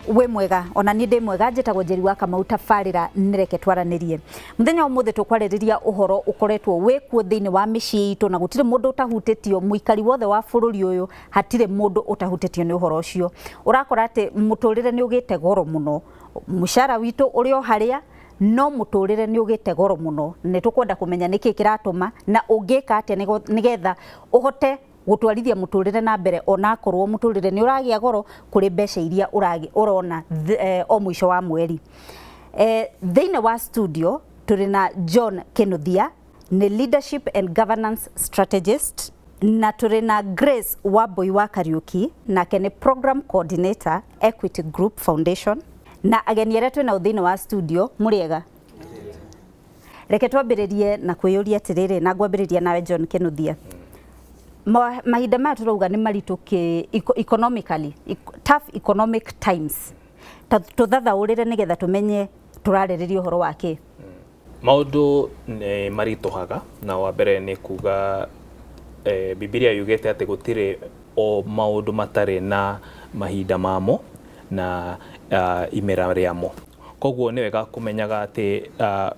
Wĩ mwega? Ona niĩ ndĩ mwega. Njĩtagwo Njeri wa Kamau. Tabarĩra nĩreke twaranĩrie. Mũthenya wa ũmũthĩ tũkwarĩrĩria ũhoro ũkoretwo wĩ kuo thĩinĩ wa mĩciĩ itũ, na gũtirĩ mũndũ ũtahutĩtio. Mũikari wothe wa bũrũri ũyũ, hatirĩ mũndũ ũtahutĩtio nĩ ũhoro ũcio. Ũrakora atĩ mũtũrĩre nĩ ũgĩte goro mũno. Mũcara witũ ũrĩ o harĩa, no mũtũrĩre nĩ ũgĩte goro mũno. Nĩ tũkwenda kũmenya nĩkĩ kĩratũma na ũngĩka atĩa nĩgetha ũhote gũtwarithia mũtũrĩre na mbere, onakorwo mũtũrĩre nĩ ũragĩa goro kũrĩ mbeca iria ũrona o mũico wa mweri. Thĩinĩ wa studio tũrĩ na John Kinuthia, nĩ leadership and governance strategist, na tũrĩ na Grace Wambui wa Kariuki, nake nĩ program coordinator, Equity Group Foundation. Na ageni arĩa twĩ nao thĩinĩ wa studio, mũrĩega? Reke twambĩrĩrie na kwĩyũria atĩrĩrĩ, na ngwambĩrĩria nawe John Kinuthia. Mahinda maya tũrauga nĩ maritũ kĩ economically, tough economic times, ta tũthathaũrĩre nĩgetha tũmenye tũrarĩrĩria ũhoro wa kĩ. Maũndũ nĩ maritũhaga, na wa mbere nĩ kuga Bibilia yugĩte atĩ gũtirĩ o maũndũ matarĩ na mahinda mamo na imera rĩamo. Koguo nĩ wega kũmenyaga atĩ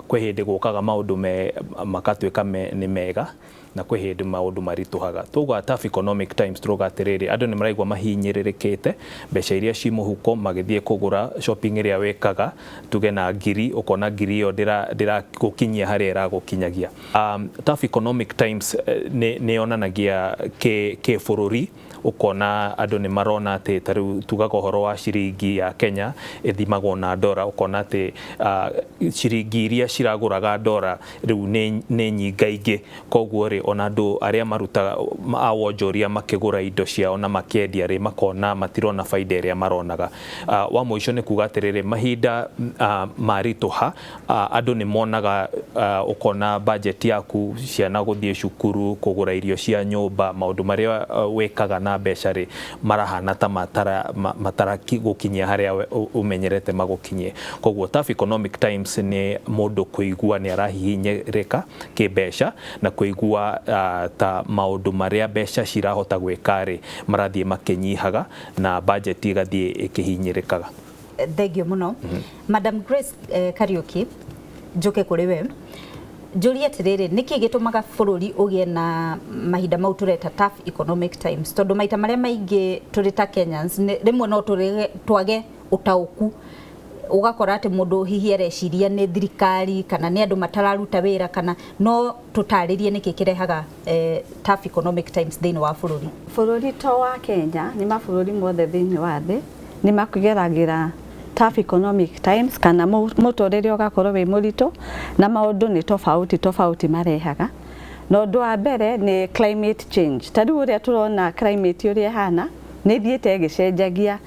kwĩ hĩndĩ gũkaga maũndũ me makatuĩka nĩ mega, na kwĩ hĩndĩ maũndũ maritũhaga. Twauga tough economic times, turauga atĩrĩrĩ, andũ nĩ maraigua mahinyĩrĩrĩkĩte. Mbeca iria ci mũhuko magĩthiĩ kũgũra, shopping ĩrĩa wĩkaga tuge na 1,000, ũkona 1,000 ĩyo ndĩragũkinyia harĩa ĩragũkinyagia. Tough economic times nĩ yonanagia kĩ bũrũri, ũkona andũ nĩ marona atĩ ta rĩu tugaga ũhoro wa ciringi ya Kenya ĩthimagwo na ndora, ũkona atĩ ciringi iria ciragũraga ndora rĩu nĩ nyingaingĩ. Koguo rĩ, ona andũ arĩa marutaga a wonjoria makĩgũra indo ciao na makĩendia rĩ, makona matirona baida ĩrĩa maronaga. Wa mũico nĩ kuga atĩrĩrĩ, mahinda maritũha, andũ nĩ monaga, ũkona budget yaku, ciana gũthiĩ cukuru, kũgũra irio cia nyũmba, maũndũ marĩa wĩkaga na mbeca rĩ, marahana ta matara gũkinyia harĩa ũmenyerete magũkinyie. Koguo tough economic times nĩ mũndũ kũigua nĩ arahihinyĩrĩka kĩmbeca na kũigua ta maũndũ marĩa mbeca cirahota gwĩka rĩ, marathiĩ makĩnyihaga na budget ĩgathiĩ ĩkĩhinyĩrĩkaga. Thengio mũno. Madam Grace Kariuki, njoke kũrĩ we njũrie atĩrĩrĩ, nĩkĩ gĩtũmaga bũrũri ũgĩe na mahinda mau tũreta tough economic times? Tondũ maita marĩa maingĩ tũrĩ ta Kenyans rĩmwe no tũrege twage ũtaũku, ũgakora atĩ mũndũ hihi areciria nĩ thirikari kana nĩ andũ matararuta wĩra, kana no tũtarĩrie nĩkĩ kĩrehaga tough economic times thĩinĩ wa bũrũri. Bũrũri to wa Kenya, nĩ mabũrũri mothe thĩinĩ wa thĩ nĩ mageragĩra tough economic times, kana mũtũrĩre ũgakorwo wĩ mũritũ, na maũndũ nĩ tofauti tofauti marehaga. Na ũndũ wa mbere nĩ climate change. Ta rĩu ũrĩa tũrona climate ũrĩa ĩhana, nĩ ĩthiĩte ĩgĩcenjagia.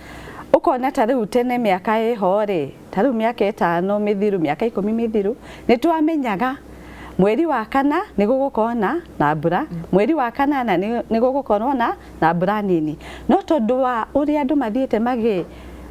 Ũkona ta rĩu tene, mĩaka ĩho rĩ, ta rĩu mĩaka 5 mĩthiru, mĩaka 10 mĩthiru, nĩ twamenyaga mweri wa kana nĩ gũgũkorwo na mbura, mweri wa kanana nĩ gũgũkorwo na mbura nini. No tondũ wa ũrĩa andũ mathiĩte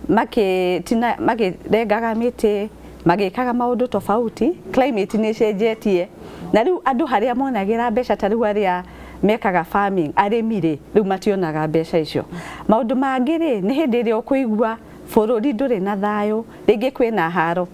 magĩtina, makĩrengaga mĩtĩ, magĩkaga maũndũ tofauti, climate nĩ ĩcenjetie, na rĩu andũ harĩa monagĩra mbeca, ta rĩu arĩa mekaga farming, arĩmi rĩ, rĩu mationaga mbeca icio. Maũndũ mangĩ rĩ, nĩ hĩndĩ ĩrĩa ũkũigua bũrũri ndũrĩ na thayũ, rĩngĩ kwĩna haro,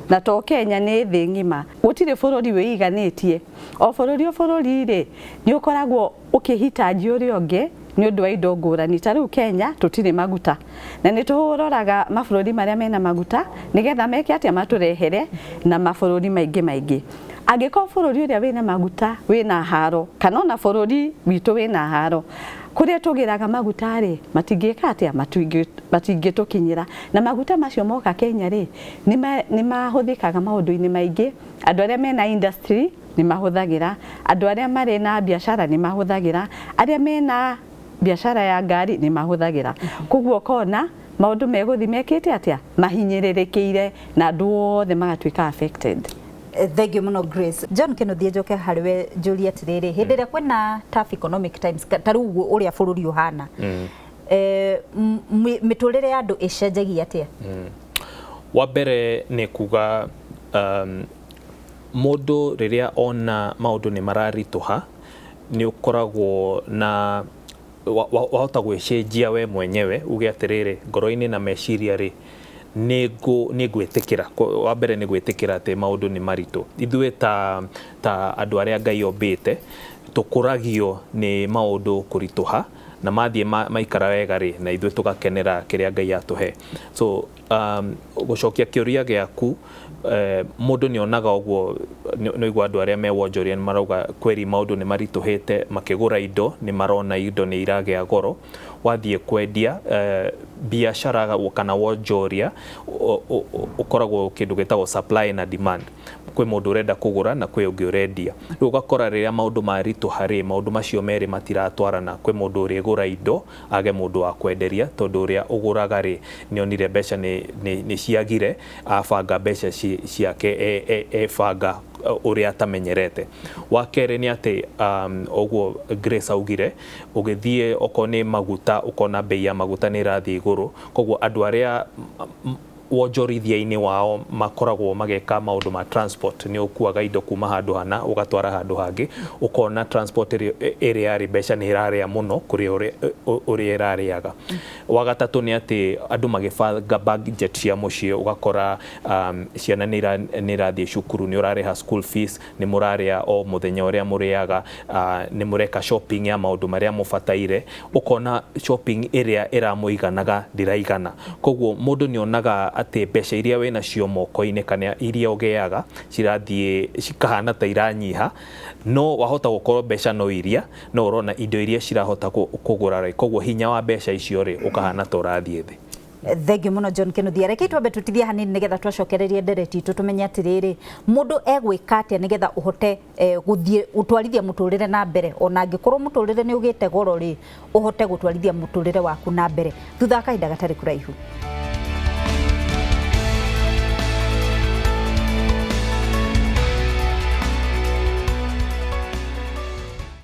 na to Kenya, nĩ thĩ ng'ima. Gũtirĩ bũrũri wĩiganĩtie. O bũrũri o bũrũri rĩ, nĩ ũkoragwo ũkĩhitaji ũrĩa ũngĩ nĩ ũndũ wa indo ngũrani. Ta rĩu Kenya tũtirĩ maguta, na nĩ tũroraga mabũrũri marĩa mena maguta nĩgetha meke atĩa, matũrehere, na mabũrũri maingĩ maingĩ. Angĩkorwo bũrũri ũrĩa wĩna maguta wĩna haro, kana ona bũrũri witũ wĩna haro, kũrĩa tũgĩraga maguta rĩ, matingĩka atĩa, matingĩtũkinyĩra. Na maguta macio moka Kenya rĩ, nĩ mahũthĩkaga maũndũ-inĩ maingĩ. Andũ arĩa mena industry nĩ mahũthagĩra, andũ arĩa marĩ na biacara nĩ mahũthagĩra, arĩa mena biacara ya ngari nĩ mahũthagĩra. Koguo ũkona maũndũ megũthiĩ mekĩte atĩa, mahinyĩrĩrĩkĩire, na andũ othe magatuĩka affected. Thank you mũno, Grace. John Kĩnuthia, njoke harĩ we njũrie atĩrĩrĩ, hĩndĩ ĩrĩa kwĩna tough economic times, ta rĩu ũguo ũrĩa bũrũri ũhana, mĩtũrĩre ya andũ ĩcenjagia atĩa? Wa mbere nĩ kuga mũndũ rĩrĩa ona maũndũ nĩ mararitũha, nĩ ũkoragwo na wahota gwĩcenjia we mwenyewe, uge atĩrĩrĩ, ngoro-inĩ na meciria rĩ, Nĩ ngwĩtĩkĩra, wa mbere nĩ gwĩtĩkĩra atĩ maũndũ nĩ maritũ. Ithuĩ ta andũ arĩa Ngai ombĩte, tũkũragio nĩ maũndũ kũritũha, na mathiĩ maikara wega rĩ, na ithuĩ tũgakenera kĩrĩa Ngai atũhe. So gũcokia kĩũria gĩaku, mũndũ nĩ onaga ũguo, nĩ ũigua andũ arĩa me wonjoria nĩ marauga kweri maũndũ nĩ maritũhĩte, makĩgũra indo nĩ marona indo nĩ iragĩa goro. Wathiĩ kwendia biacara kana wonjoria ũkoragwo kĩndũ gĩtagwo supply na demand. Kwĩ mũndũ ũrenda kũgũra na kwĩ ũngĩ ũrendia. Rĩu ũgakora rĩrĩa maũndũ maritũha rĩ, maũndũ macio merĩ matiratwarana. Kwĩ mũndũ ũrĩgũra indo age mũndũ wa kwenderia, tondũ ũrĩa ũgũraga rĩ nĩ onire mbeca nĩ ciagire, abanga mbeca ciake ebanga ũrĩa atamenyerete. Wa kerĩ nĩ atĩ ũguo Grace augire, ũgĩthiĩ okorwo nĩ maguta ũkona bei ya maguta nĩ ĩrathiĩ igũrũ, koguo andũ arĩa wonjorithia-inĩ wao makoragwo mageka maũndũ ma transport, nĩ ũkuaga indo kuma handũ hana ũgatwara handũ hangĩ, ũkona transport ĩrĩa yarĩ mbeca nĩ ĩrarĩa mũno kũrĩ ũrĩa ĩrarĩaga. Wa gatatũ nĩ atĩ andũ magĩbanga budget cia mũciĩ, ũgakora ciana nĩ irathiĩ cukuru, nĩ ũrarĩha school fees, nĩ mũrarĩa o mũthenya ũrĩa mũrĩaga, nĩ mũreka shopping ya maũndũ marĩa mũbataire, ũkona shopping ĩrĩa ĩramũiganaga ndĩraigana. Koguo mũndũ nĩ onaga atĩ mbeca iria wĩna cio moko-inĩ kana iria ũgĩaga cirathiĩ cikahana ta iranyiha, no wahota gũkorwo mbeca no iria, no ũrona indo iria cirahota kũgũra rĩ, koguo hinya wa mbeca icio rĩ ũkahana ta ũrathiĩ thĩ. Thank you muno John Kinuthia. Reke twambe tutithie hanini nigetha twacokererie ndereti itũ tumenye atiriri mundu egwika atia nigetha uhote guthie gutwarithia muturire na mbere, ona angikorwo muturire ni ugite goro ri uhote gutwarithia muturire waku na mbere thutha wa kahinda gatari kuraihu.